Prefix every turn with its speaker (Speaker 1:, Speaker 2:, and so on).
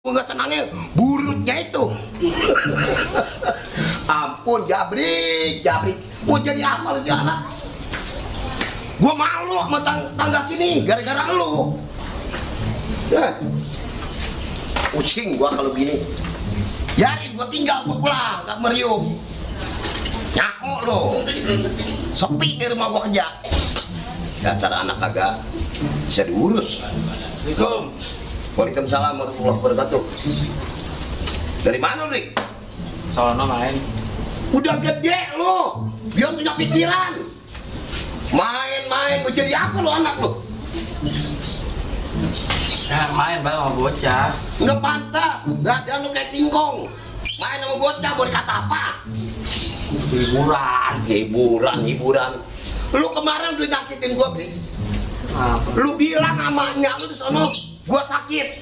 Speaker 1: Nggak senangnya burutnya itu. Ampun Jabrik, mau jadi apa lu anak? Gua malu sama tangga sini gara-gara lu. Pusing gua kalau gini. Biarin gua tinggal, gua pulang ke Merium. Nyako lo, sepi di rumah gua kerja. Dasar anak kagak bisa diurus. Assalamualaikum. Waalaikumsalam warahmatullahi wabarakatuh. Dari mana, Rik?
Speaker 2: Soalnya main.
Speaker 1: Udah gede lo, dia punya pikiran. Main-main, mau jadi apa lo anak lo?
Speaker 2: Main bang sama bocah.
Speaker 1: Nggak pantas, badan lo kayak tingkong. Main sama bocah mau dikata apa? Hiburan. Lu kemarin udah nyakitin gua, Rik. Lu bilang sama nyak lu di sono, gua sakit.